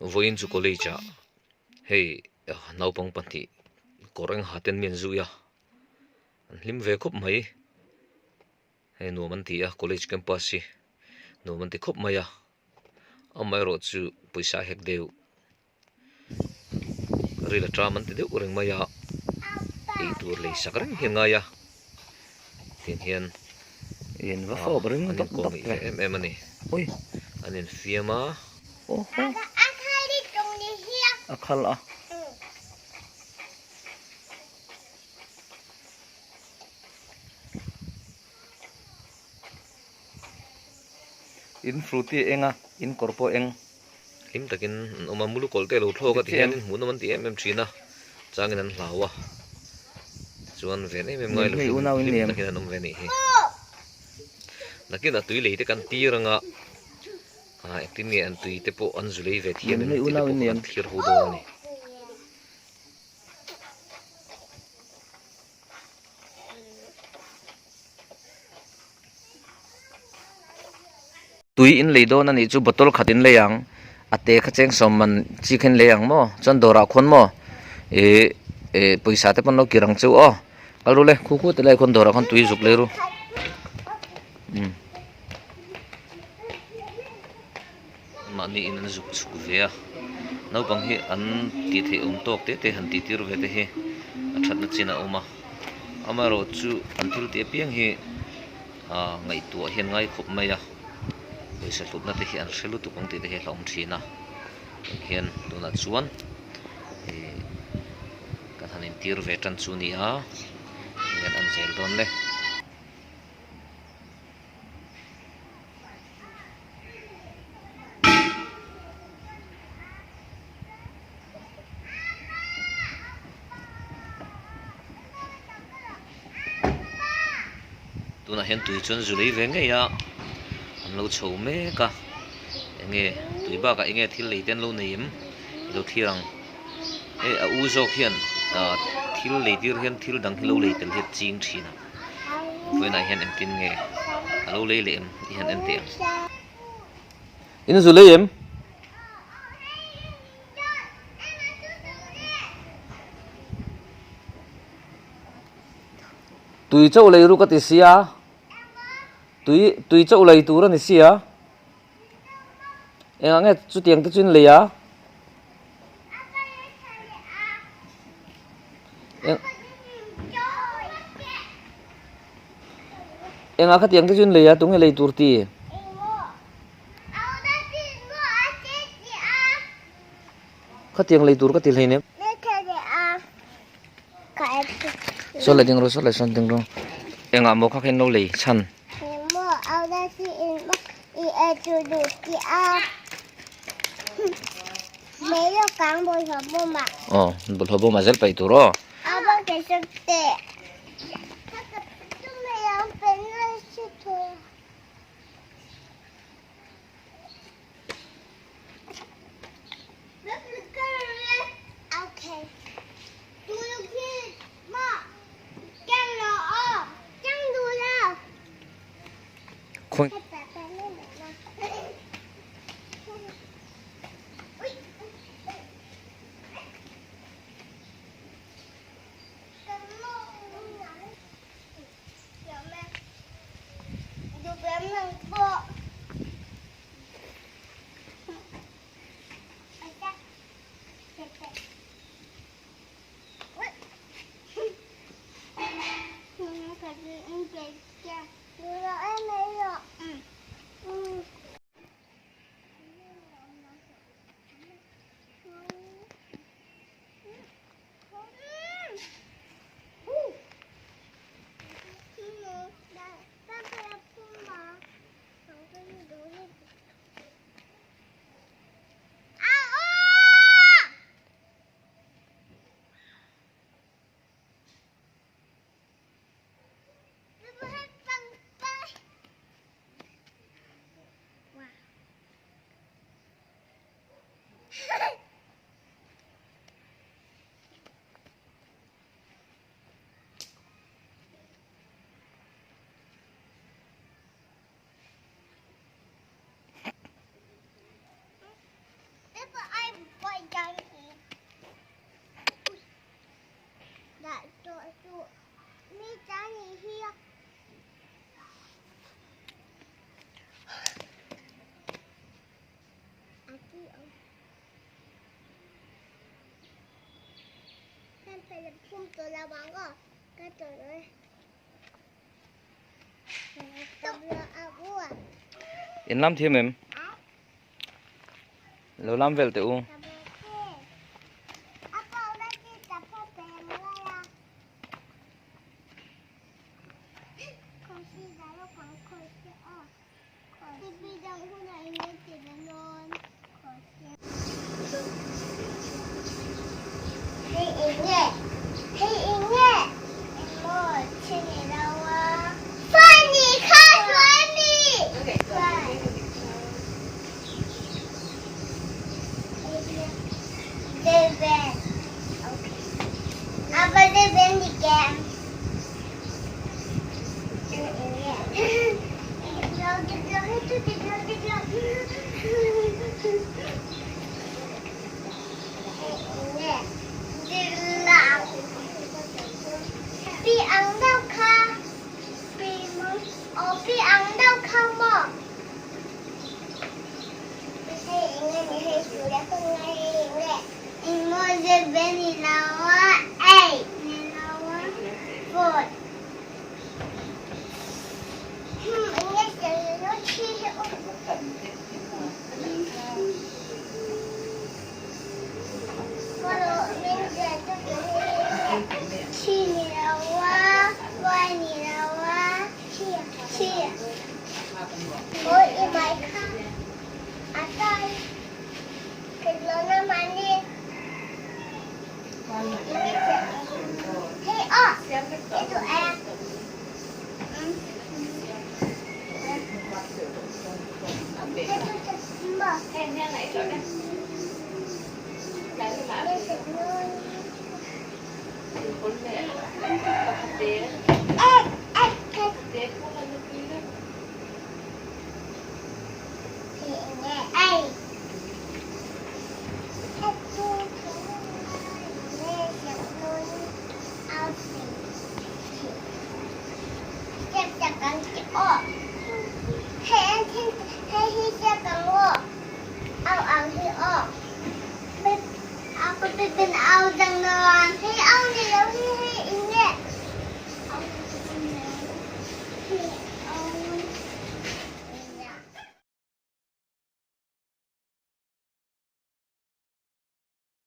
Vawiin chu college ah hei naupang pahnih kawr eng ha ten mi an zui a an hlim ve khawp mai hei nuam an ti a college campus hi nuam an ti khawp mai a amaherawh chu pawisa a hek deuh ril a ṭam an ti deuh reng mai a eitur lei sak reng hi a ngai a tiang hian an inkawm ve em em a ni an infiam a. A khal a. In fruity eng a, in kawr pawh eng. Hlim takin an awm a, mulu kawlh te a lo thlawk a ti hian in hmuhnawm an ti em em thin a, changin an hlau a, tichuan ven em em ngai lovin hlim takin an awm ve a nih hi. Nakin a tui lei te kan tir anga engtin nge an tui te pawh an zu lei ve thiam em tih te pawh kan thlir ho dawn a ni. Tui in lei dawn a nih chu bottle khat in lei ang a te kha cheng sawm man chi kha in lei ang maw chuan dawrah khawn maw ih ih pawisa te pawn lo kir ang chu aw kal ru le khu khu ti lai khawn dawrah khawn tui zuk lei ru umm. Mahni in an zuk chhuk ve a naupang hi an tih theih awm tawk te te han tih tir ve te hi a thatna chin a awm a amaherawh chu an thil tih apiang hi ah ngaihtuah hian ngai khawp mai a pawisa hlutna te hi an hre lutuk ang tih te hi a hlauhawm thin a tah hian tunah chuan ih kan han intir ve tan chu a ni a eng an zel dawn le. Tunah hian tui chuan zu lei ve ngei a an lo chho mek a enge tui bakah enge thil lei te an lo nei em i lo thlir ang hei a u zawk hian ah thil lei tir hian thil dang hi lo lei tel hi a ching thin a vawiinah hian engtin nge a lo lei leh em i han en teh ang. In zu lei em? Tui chauh lei ru ka ti sia, tui tui chauh lei tur a ni sia, engah nge chutiang te chu in lei a? Engah khatiang te chu in lei a, tunge lei tur ti? Khatiang lei tur ka ti hleinem. Saw leh ding rawh, saw leh sawn ding rawh. Engah maw kha kha in lo lei chhan? Aw, bawlhhlawh bawmah zel paih tur aw. Khawi. In lam thiam em? Lo lam vel teh u.